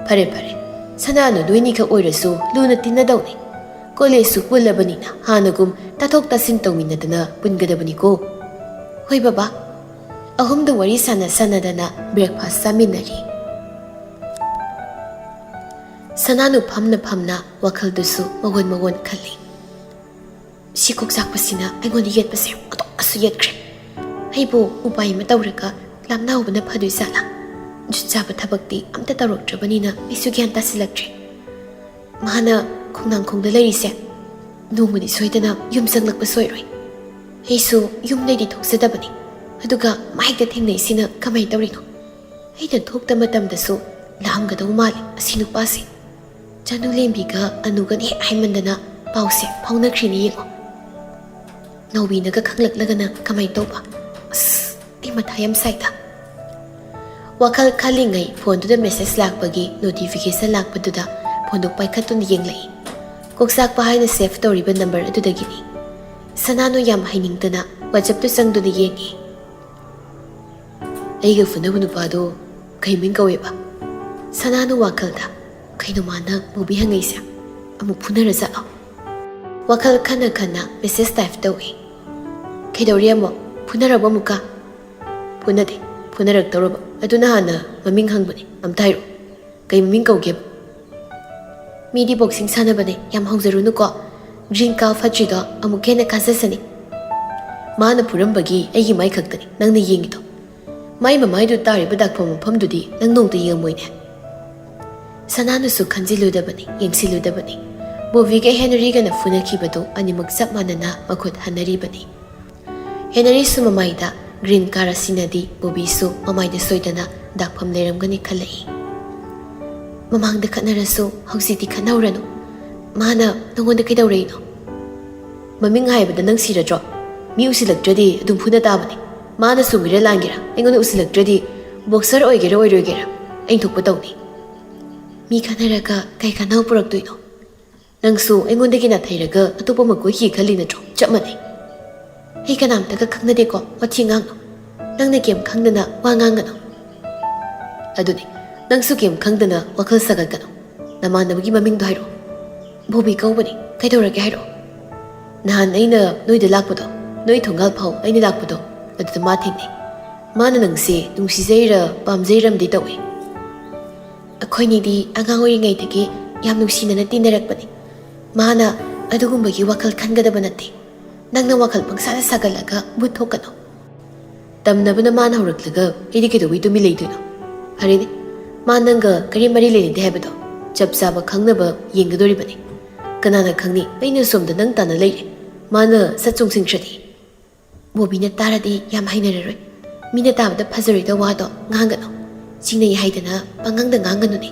ꯐꯔꯦ ꯐꯔꯦ, ꯁꯅꯥꯅꯨ ꯅꯣꯏꯅꯤꯈꯛ ꯑꯣꯏꯔꯁꯨ ꯂꯨꯅ ꯇꯤꯟꯅꯗꯧꯅꯤ꯫ ꯀꯣꯂꯦꯖꯁꯨ ꯄꯨꯜꯂꯕꯅꯤꯅ ꯍꯥꯟꯅꯒꯨꯝ ꯇꯥꯊꯣꯛ ꯇꯥꯁꯤꯟ ꯇꯧꯃꯤꯟꯅꯗꯅ ꯄꯨꯟꯒꯗꯕꯅꯤꯀꯣ꯫ ꯍꯣꯏ ꯕꯕꯥ꯫ ꯑꯍꯨꯝꯗꯨ ꯋꯥꯔꯤ ꯁꯥꯟꯅ ꯁꯥꯟꯅꯗꯅ breakfast ꯆꯥꯃꯤꯟꯅꯔꯤ꯫ ꯁꯅꯥꯅꯨ ꯐꯝꯅ ꯐꯝꯅ ꯋꯥꯈꯜꯗꯨꯁꯨ ꯃꯋꯣꯟ ꯃꯋꯣꯟ ꯈꯜꯂꯤ꯫ ꯁꯤ ꯀꯣꯛꯆꯥꯛꯄꯁꯤꯅ ꯑꯩꯉꯣꯟꯗ ꯌꯦꯠꯄꯁꯦ ꯑꯣꯟꯊꯣꯛꯅꯁꯨ ꯌꯦꯠꯈ꯭ꯔꯦ꯫ ꯑꯩꯕꯨ ꯎꯄꯥꯏ ꯑꯃ ꯇꯧꯔꯒ ꯂꯥꯞꯅꯍꯧꯕꯅ ꯐꯗꯣꯏ ꯖꯥꯠꯂꯥ? ꯖꯨꯠ ꯆꯥꯕ ꯊꯕꯛꯇꯤ ꯑꯝꯇ ꯇꯧꯔꯛꯇ꯭ꯔꯕꯅꯤꯅ ꯑꯩꯁꯨ ꯒ꯭ꯌꯥꯟ ꯇꯥꯁꯤꯜꯂꯛꯇ꯭ꯔꯦ꯫ ꯃꯥꯅ ꯈꯣꯡꯅꯥꯡꯈꯣꯡꯗ ꯂꯩꯔꯤꯁꯦ ꯅꯣꯡꯃꯗꯤ ꯁꯣꯏꯗꯅ ꯌꯨꯝ ꯆꯪꯂꯛꯄ ꯁꯣꯏꯔꯣꯏ꯫ ꯑꯩꯁꯨ ꯌꯨꯝꯗꯩꯗꯤ ꯊꯣꯛꯆꯗꯕꯅꯤ꯫ ꯑꯗꯨꯒ ꯃꯥ ꯍꯦꯛꯇ ꯊꯦꯡꯅꯩꯁꯤꯅ ꯀꯃꯥꯏ ꯇꯧꯔꯤꯅꯣ? ꯑꯩꯅ ꯊꯣꯛꯇ ꯃꯇꯝꯗꯁꯨ ꯂꯥꯛꯑꯝꯒꯗꯧ ꯃꯥꯜꯂꯦ ꯑꯁꯤ ꯅꯨꯄꯥꯁꯦ꯫ ꯆꯅꯨꯂꯦꯝꯕꯤꯒ ꯑꯅꯨꯒꯅ ꯍꯦꯛ ꯍꯥꯏꯃꯟꯗꯅ ꯄꯥꯎꯁꯦ ꯐꯥꯎꯅꯈ꯭ꯔꯤꯅꯦ ꯌꯦꯡꯉꯣ꯫ ꯅꯥꯎꯕꯤꯅꯒ ꯈꯪꯂꯛꯂꯒꯅ ꯀꯃꯥꯏ ꯇꯧꯕ? ꯑꯁ, ꯑꯩ ꯃꯊꯥ ꯌꯥꯝ ꯁꯥꯏꯗ꯫ ꯋꯥꯈꯜ ꯈꯜꯂꯤꯉꯩ ꯐꯣꯟꯗꯨꯗ message ꯂꯥꯛꯄꯒꯤ notification ꯂꯥꯛꯄꯗꯨꯗ ꯐꯣꯟꯗꯨ ꯄꯥꯏꯈꯠꯇꯨꯅ ꯌꯦꯡꯂꯛꯏ꯫ ꯀꯣꯛꯆꯥꯛꯄ ꯍꯥꯏꯅ save ꯇꯧꯔꯤꯕ number ꯑꯗꯨꯗꯒꯤꯅꯤ꯫ ꯁꯅꯥꯅꯨ ꯌꯥꯝ ꯍꯩꯅꯤꯡꯗꯅ WhatsAppꯇꯨ ꯆꯪꯗꯨꯅ ꯌꯦꯡꯉꯤ꯫ ꯑꯩꯒ ꯐꯨꯅꯕ ꯅꯨꯄꯥꯗꯣ ꯀꯩ ꯃꯤꯡ ꯀꯧꯋꯦꯕ? ꯁꯅꯥꯅꯨ ꯋꯥꯈꯜꯗ, "ꯀꯩꯅꯣ ꯃꯥꯅ ꯕꯣꯕꯤ ꯍꯪꯉꯛꯏꯁꯦ? ꯑꯃꯨꯛ ꯐꯨꯅꯔꯖꯥꯠꯂꯣ?" ꯋꯥꯈꯜ ꯈꯟꯅ ꯈꯟꯅ message type ꯇꯧꯏ꯫ "ꯀꯩꯗꯧꯔꯤ ꯑꯃꯨꯛ? ꯐꯨꯅꯔꯕ ꯑꯃꯨꯛꯀ?" "ꯐꯨꯅꯗꯦ, ꯐꯨꯅꯔꯛꯇꯧꯔꯕ꯫ ꯑꯗꯨꯅ ꯍꯥꯟꯅ ꯃꯃꯤꯡ ꯍꯪꯕꯅꯦ, ꯑꯝꯇ ꯍꯥꯏꯔꯛꯑꯣ꯫ ꯀꯩ ꯃꯃꯤꯡ ꯀꯧꯒꯦꯕ?" "ꯃꯤꯗꯤ boxing ꯁꯥꯟꯅꯕꯅꯦ, ꯌꯥꯝ ꯍꯧꯖꯔꯨꯅꯨꯀꯣ꯫ Green car ꯐꯠꯇ꯭ꯔꯤꯗꯣ ꯑꯃꯨꯛ ꯍꯦꯟꯅ ꯀꯥꯖꯁꯅꯤ꯫ ꯃꯥꯅ ꯐꯨꯔꯝꯕꯒꯤ ꯑꯩꯒꯤ ꯃꯥꯏ ꯈꯛꯇꯅꯤ ꯅꯪꯅ ꯌꯦꯡꯉꯤꯗꯣ꯫ ꯃꯥꯏ ꯃꯃꯥꯏꯗꯨ ꯇꯥꯔꯤꯕ ꯗꯥꯛꯐꯝ ꯃꯐꯝꯗꯨꯗꯤ ꯅꯪ ꯅꯣꯡꯇ ꯌꯦꯡꯉꯝꯃꯣꯏꯅꯦ꯫" ꯁꯅꯥꯅꯨꯁꯨ ꯈꯟꯖꯤꯜꯂꯨꯗꯕꯅꯤ, ꯌꯦꯡꯁꯤꯜꯂꯨꯗꯕꯅꯤ꯫ ꯕꯣꯕꯤꯒ ꯍꯦꯅꯔꯤꯒꯅ ꯐꯨꯅꯈꯤꯕꯗꯨ ꯑꯅꯤꯃꯛ ꯆꯞ ꯃꯥꯟꯅꯅ ꯃꯈꯨꯠ ꯍꯟꯅꯔꯤꯕꯅꯤ꯫ ꯍꯦꯅꯔꯤꯁꯨ ꯃꯃꯥꯏꯗ green car ꯑꯁꯤꯅꯗꯤ ꯕꯣꯕꯤꯁꯨ ꯃꯃꯥꯏꯗ ꯁꯣꯏꯗꯅ ꯗꯥꯛꯐꯝ ꯂꯩꯔꯝꯒꯅꯤ ꯈꯜꯂꯛꯏ꯫ "ꯃꯃꯥꯡꯗ ꯈꯠꯅꯔꯁꯨ ꯍꯧꯖꯤꯛꯇꯤ ꯈꯠꯅꯍꯧꯔꯅꯨ꯫ ꯃꯥꯅ ꯅꯉꯣꯟꯗ ꯀꯩꯗꯧꯔꯛꯏꯅꯣ? ꯃꯃꯤꯡ ꯍꯥꯏꯕꯗ ꯅꯪ ꯁꯤꯔꯗ꯭ꯔꯣ? ꯃꯤ ꯎꯁꯤꯜꯂꯛꯇ꯭ꯔꯗꯤ ꯑꯗꯨꯝ ꯐꯨꯅ ꯇꯥꯕꯅꯤ꯫ ꯃꯥꯅ ꯆꯨꯝꯒꯦꯔꯥ ꯂꯥꯟꯒꯦꯔꯥ, ꯑꯩꯉꯣꯟꯗ ꯎꯁꯤꯜꯂꯛꯇ꯭ꯔꯗꯤ boxer ꯑꯣꯏꯒꯦꯔꯥ ꯑꯣꯏꯔꯣꯏꯒꯦꯔꯥ ꯑꯩꯅ ꯊꯣꯛꯄ ꯇꯧꯅꯤ꯫ ꯃꯤ ꯈꯠꯅꯔꯒ ꯀꯩ ꯀꯥꯟꯅꯕ ꯄꯨꯔꯛꯇꯣꯏꯅꯣ? ꯅꯪꯁꯨ ꯑꯩꯉꯣꯟꯗꯒꯤ ꯅꯥꯊꯩꯔꯒ ꯑꯇꯣꯞꯄ ꯑꯃ ꯀꯣꯏꯈꯤ ꯈꯜꯂꯤ ꯅꯠꯇ꯭ꯔꯣ? ꯆꯞ ꯃꯥꯟꯅꯩ꯫ ꯑꯩ ꯀꯅꯥꯝꯇꯒ ꯈꯪꯅꯗꯦꯀꯣ, ꯋꯥꯊꯤ ꯉꯥꯡꯅꯨ꯫ ꯅꯪꯅ ꯀꯩꯝ ꯈꯪꯗꯅ ꯋꯥ ꯉꯥꯡꯒꯅꯨ꯫" "ꯑꯗꯨꯅꯤ, ꯅꯪꯁꯨ ꯀꯩꯝ ꯈꯪꯗꯅ ꯋꯥꯈꯜ ꯁꯥꯒꯠꯀꯅꯨ꯫ ꯅꯃꯥꯟꯅꯕꯒꯤ ꯃꯃꯤꯡꯗꯣ ꯍꯥꯏꯔꯛꯑꯣ꯫" "ꯕꯣꯕꯤ ꯀꯧꯕꯅꯤ꯫" ꯀꯩꯗꯧꯔꯒꯦ ꯍꯥꯏꯔꯛꯑꯣ꯫ ꯅꯍꯥꯟ ꯑꯩꯅ ꯅꯣꯏꯗ ꯂꯥꯛꯄꯗꯣ, ꯅꯣꯏ ꯊꯣꯡꯒꯥꯜ ꯐꯥꯎ ꯑꯩꯅ ꯂꯥꯛꯄꯗꯣ, ꯑꯗꯨꯗ ꯃꯥ ꯊꯦꯡꯅꯩ꯫ ꯃꯥꯅ ꯅꯪꯁꯦ ꯅꯨꯡꯁꯤꯖꯩꯔ ꯄꯥꯝꯖꯩꯔꯝꯗꯤ ꯇꯧꯏ꯫ ꯑꯩꯈꯣꯏꯅꯤꯗꯤ ꯑꯉꯥꯡ ꯑꯣꯏꯔꯤꯉꯩꯗꯒꯤ ꯌꯥꯝ ꯅꯨꯡꯁꯤꯅꯅ ꯇꯤꯟꯅꯔꯛꯄꯅꯤ꯫ ꯃꯥꯅ ꯑꯗꯨꯒꯨꯝꯕꯒꯤ ꯋꯥꯈꯜ ꯈꯟꯒꯗꯕ ꯅꯠꯇꯦ꯫ ꯅꯪꯅ ꯋꯥꯈꯜ ꯄꯪꯁꯥꯗ ꯁꯥꯒꯠꯂꯒ ꯃꯨꯠ ꯊꯣꯛꯀꯅꯨ꯫ ꯇꯝꯅꯕꯅ ꯃꯥꯅ ꯍꯧꯔꯛꯂꯒ ꯑꯩꯗꯤ ꯀꯩꯗꯧꯕꯩ ꯇꯨꯃꯤꯟ ꯂꯩꯗꯣꯏꯅꯣ? ꯐꯔꯦꯅꯦ, ꯃꯥ ꯅꯪꯒ ꯀꯔꯤ ꯃꯔꯤ ꯂꯩꯅꯗꯦ ꯍꯥꯏꯕꯗꯣ ꯆꯞ ꯆꯥꯕ ꯈꯪꯅꯕ ꯌꯦꯡꯒꯗꯣꯔꯤꯕꯅꯤ꯫ ꯀꯅꯥꯅ ꯈꯪꯅꯤ, ꯑꯩꯅ ꯁꯣꯝꯗ ꯅꯪ ꯇꯥꯟꯅ ꯂꯩꯔꯦ, ꯃꯥꯅ ꯁꯠ ꯆꯣꯡꯁꯤꯟꯈ꯭ꯔꯗꯤ? ꯕꯣꯕꯤꯅ ꯇꯥꯔꯗꯤ ꯌꯥꯝ ꯍꯩꯅꯔꯔꯣꯏ꯫ ꯃꯤꯅ ꯇꯥꯕꯗ ꯐꯖꯔꯣꯏꯗ ꯋꯥꯗꯣ ꯉꯥꯡꯒꯅꯨ꯫ ꯆꯤꯡꯅꯩ ꯍꯥꯏꯗꯅ ꯄꯉꯥꯡꯗ ꯉꯥꯡꯒꯅꯨꯅꯦ꯫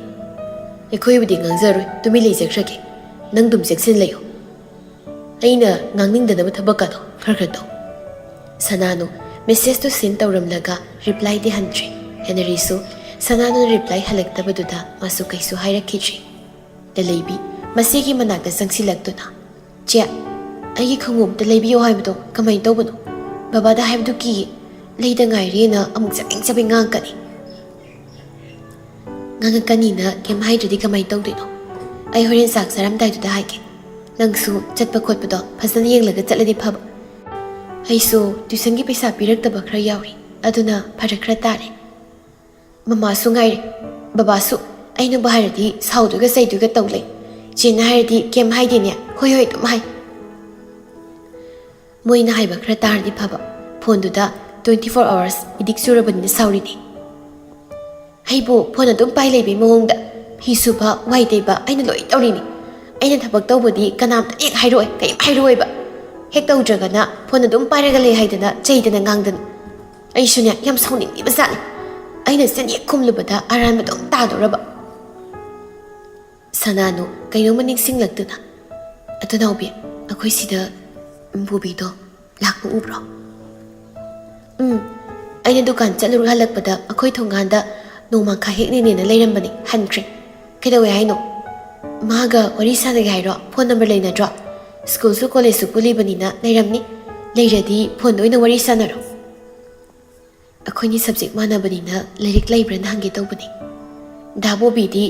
ꯑꯩꯈꯣꯏꯕꯨꯗꯤ ꯉꯥꯡꯖꯔꯣꯏ, ꯇꯨꯃꯤꯟ ꯂꯩꯖꯈ꯭ꯔꯒꯦ꯫ ꯅꯪ ꯑꯗꯨꯝ ꯆꯦꯛꯁꯤꯟ ꯂꯩꯌꯨ꯫ ꯑꯩꯅ ꯉꯥꯡꯅꯤꯡꯗꯅꯕ ꯊꯕꯛꯀꯗꯣ ꯈꯔ ꯈꯔ ꯇꯧ꯫ ꯁꯅꯥꯅꯨ ꯃꯦꯁꯦꯖꯇꯨ ꯁꯤꯟ ꯇꯧꯔꯝꯂꯒ ꯔꯤꯄ꯭ꯂꯥꯏꯗꯤ ꯍꯟꯗ꯭ꯔꯤ꯫ ꯍꯦꯅꯔꯤꯁꯨ ꯁꯅꯥꯅꯨꯅ ꯔꯤꯄ꯭ꯂꯥꯏ ꯍꯜꯂꯛꯇꯕꯗꯨꯗ ꯃꯥꯁꯨ ꯀꯩꯁꯨ ꯍꯥꯏꯔꯛꯈꯤꯗ꯭ꯔꯤ꯫ ꯂꯂꯩꯕꯤ ꯃꯁꯤꯒꯤ ꯃꯅꯥꯛꯇ ꯆꯪꯁꯤꯜꯂꯛꯇꯨꯅ, "ꯆꯦ, ꯑꯩꯒꯤ ꯈꯣꯡꯎꯞ ꯑꯝꯇ ꯂꯩꯕꯤꯌꯣ ꯍꯥꯏꯕꯗꯣ ꯀꯃꯥꯏꯅ ꯇꯧꯕꯅꯣ? ꯕꯕꯥꯗ ꯍꯥꯏꯕꯗꯨ ꯀꯤꯌꯦ꯫ ꯂꯩꯗ ꯉꯥꯏꯔꯤꯅ ꯑꯃꯨꯛ ꯆꯕꯦꯡ ꯆꯕꯦꯡ ꯉꯥꯡꯉꯛꯀꯅꯤ꯫" "ꯉꯥꯡꯉꯛꯀꯅꯤꯅ ꯀꯩꯝ ꯍꯥꯏꯗ꯭ꯔꯗꯤ ꯀꯃꯥꯏꯅ ꯇꯧꯗꯣꯏꯅꯣ? ꯑꯩ ꯍꯣꯔꯦꯟ ꯆꯥꯛ ꯆꯥꯔꯝꯗꯥꯏꯗꯨꯗ ꯍꯥꯏꯒꯦ꯫ ꯅꯪꯁꯨ ꯆꯠꯄ ꯈꯣꯠꯄꯗꯣ ꯐꯖꯅ ꯌꯦꯡꯂꯒ ꯆꯠꯂꯗꯤ ꯐꯕ꯫ ꯑꯩꯁꯨ ꯇ꯭ꯌꯨꯁꯟꯒꯤ ꯄꯩꯁꯥ ꯄꯤꯔꯛꯇꯕ ꯈꯔ ꯌꯥꯎꯔꯤ, ꯑꯗꯨꯅ ꯐꯔꯛ ꯈꯔ ꯇꯥꯔꯦ꯫ ꯃꯃꯥꯁꯨ ꯉꯥꯏꯔꯦ, ꯕꯕꯥꯁꯨ꯫ ꯑꯩꯅꯕꯨ ꯍꯥꯏꯔꯗꯤ ꯁꯥꯎꯗꯣꯏꯒ ꯆꯩꯗꯣꯏꯒ ꯇꯧ ꯂꯩ꯫ ꯆꯦꯅ ꯍꯥꯏꯔꯗꯤ ꯀꯩꯝ ꯍꯥꯏꯗꯦꯅꯦ, ꯍꯣꯏ ꯍꯣꯏ ꯑꯗꯨꯝ ꯍꯥꯏ꯫ ꯃꯣꯏꯅ ꯍꯥꯏꯕ ꯈꯔ ꯇꯥꯔꯗꯤ ꯐꯕ, ꯐꯣꯟꯗꯨꯗ twenty four hours addict ꯆꯨꯔꯕꯅꯤꯅ ꯁꯥꯎꯔꯤꯅꯦ꯫ ꯑꯩꯕꯨ ꯐꯣꯟ ꯑꯗꯨꯝ ꯄꯥꯏ ꯂꯩꯕꯩ ꯃꯑꯣꯡꯗ꯫ ꯐꯤ ꯁꯨꯕ, ꯋꯥꯏ ꯇꯩꯕ ꯑꯩꯅ ꯂꯣꯏ ꯇꯧꯔꯤꯅꯤ꯫ ꯑꯩꯅ ꯊꯕꯛ ꯇꯧꯕꯗꯤ ꯀꯅꯥꯝꯇ ꯍꯦꯛ ꯍꯥꯏꯔꯛꯑꯣꯏ, ꯀꯔꯤꯝ ꯍꯥꯏꯔꯛꯑꯣꯏꯕ꯫ ꯍꯦꯛ ꯇꯧꯗ꯭ꯔꯒꯅ ꯐꯣꯟ ꯑꯗꯨꯝ ꯄꯥꯏꯔꯒ ꯂꯩ ꯍꯥꯏꯗꯅ ꯆꯩꯗꯅ ꯉꯥꯡꯗꯅ꯫ ꯑꯩꯁꯨꯅꯦ ꯌꯥꯝ ꯁꯥꯎꯅꯤꯡꯉꯤꯕ ꯖꯥꯠꯅꯤ꯫ ꯑꯩꯅ ꯆꯤꯟ ꯍꯦꯛ ꯈꯨꯝꯂꯨꯕꯗ ꯑꯔꯥꯟꯕꯗꯣ ꯑꯗꯨꯝ ꯇꯥꯗꯣꯔꯕ꯫ ꯁꯅꯥꯅꯨ ꯀꯩꯅꯣꯝꯃ ꯅꯤꯡꯁꯤꯡꯂꯛꯇꯨꯅ, "ꯑꯗꯨ ꯅꯥꯎꯕꯤ, ꯑꯩꯈꯣꯏ ꯁꯤꯗ ꯕꯣꯕꯤꯗꯣ ꯂꯥꯛꯄ ꯎꯕ꯭ꯔꯣ?" "ꯎꯝ, ꯑꯩꯅ ꯗꯨꯀꯥꯟ ꯆꯠꯂꯨꯔ ꯍꯜꯂꯛꯄꯗ ꯑꯩꯈꯣꯏ ꯊꯣꯡꯒꯥꯟꯗ ꯅꯣꯡꯃꯥꯡꯈꯥ ꯍꯦꯛꯅꯤꯅꯦꯅ ꯂꯩꯔꯝꯕꯅꯤ, ꯍꯟꯈ꯭ꯔꯦ꯫ ꯀꯩꯗꯧꯋꯦ ꯍꯥꯏꯅꯣ? ꯃꯥꯒ ꯋꯥꯔꯤ ꯁꯥꯟꯅꯒꯦ ꯍꯥꯏꯔꯣ? ꯐꯣꯟ ꯅꯝꯕꯔ ꯂꯩꯅꯗ꯭ꯔꯣ? ꯁ꯭ꯀꯨꯜꯁꯨ ꯀꯣꯂꯦꯖꯁꯨ ꯄꯨꯜꯂꯤꯕꯅꯤꯅ ꯂꯩꯔꯝꯅꯤ꯫ ꯂꯩꯔꯗꯤ ꯐꯣꯟꯗ ꯑꯣꯏꯅ ꯋꯥꯔꯤ ꯁꯥꯟꯅꯔꯣ꯫" ꯑꯩꯈꯣꯏꯅꯤ ꯁꯕꯖꯦꯛ ꯃꯥꯟꯅꯕꯅꯤꯅ ꯂꯥꯏꯔꯤꯛ ꯂꯩꯕ꯭ꯔꯥꯅ ꯍꯪꯒꯦ ꯇꯧꯕꯅꯤ꯫ ꯗꯥ ꯕꯣꯕꯤꯗꯤ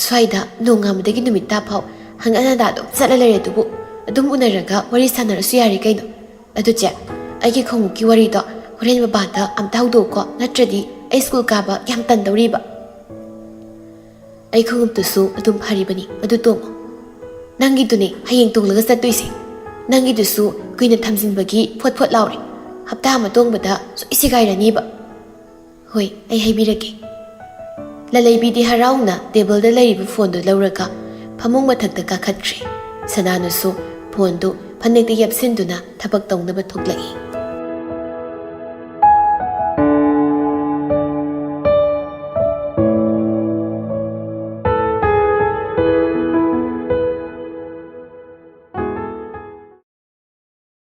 ꯁ꯭ꯋꯥꯏꯗ ꯅꯣꯡꯉꯥꯟꯕꯗꯒꯤ ꯅꯨꯃꯤꯠ ꯇꯥ ꯐꯥꯎ ꯍꯪꯒꯠ ꯍꯟꯗꯥ ꯑꯗꯨꯝ ꯆꯠꯂ ꯂꯩꯔꯦ ꯑꯗꯨꯕꯨ꯫ ꯑꯗꯨꯝ ꯎꯅꯔꯒ ꯋꯥꯔꯤ ꯁꯥꯟꯅꯔꯁꯨ ꯌꯥꯔꯦ ꯀꯩꯅꯣ꯫ ꯑꯗꯨ ꯆꯦ, ꯑꯩꯒꯤ ꯈꯣꯡꯎꯞꯀꯤ ꯋꯥꯔꯤꯗꯣ ꯍꯣꯔꯦꯟ ꯃꯄꯥꯟꯗ ꯑꯝꯇ ꯍꯧꯗꯣꯛꯀꯣ, ꯅꯠꯇ꯭ꯔꯗꯤ ꯑꯩ ꯁ꯭ꯀꯨꯜ ꯀꯥꯕ ꯌꯥꯝ ꯇꯟꯗꯧꯔꯤꯕ꯫ ꯑꯩ ꯈꯣꯡꯎꯞꯇꯨꯁꯨ ꯑꯗꯨꯝ ꯐꯔꯤꯕꯅꯤ, ꯑꯗꯨ ꯇꯣꯡꯉꯣ꯫ ꯅꯪꯒꯤꯗꯨꯅꯦ ꯍꯌꯦꯡ ꯇꯣꯡꯂꯒ ꯆꯠꯇꯣꯏꯁꯦ꯫ ꯅꯪꯒꯤꯗꯨꯁꯨ ꯀꯨꯏꯅ ꯊꯝꯖꯤꯟꯕꯒꯤ ꯐꯣꯠ ꯐꯣꯠ ꯂꯥꯎꯔꯦ꯫ ꯍꯞꯇꯥ ꯑꯃ ꯇꯣꯡꯕꯗ ꯁꯣꯏ ꯁꯤꯒꯥꯏꯔꯅꯤꯕ꯫ ꯍꯣꯏ, ꯑꯩ ꯍꯥꯏꯕꯤꯔꯒꯦ꯫ ꯂꯂꯩꯕꯤꯗꯤ ꯍꯔꯥꯎꯅ ꯇꯦꯕꯜꯗ ꯂꯩꯔꯤꯕ ꯐꯣꯟꯗꯨ ꯂꯧꯔꯒ ꯐꯃꯨꯡ ꯃꯊꯛꯇ ꯀꯥꯈꯠꯈ꯭ꯔꯦ꯫ ꯁꯅꯥꯅꯨꯁꯨ ꯐꯣꯟꯗꯨ ꯐꯅꯦꯛꯇ ꯌꯦꯞꯁꯤꯟꯗꯨꯅ ꯊꯕꯛ ꯇꯧꯅꯕ ꯊꯣꯛꯂꯛꯏ꯫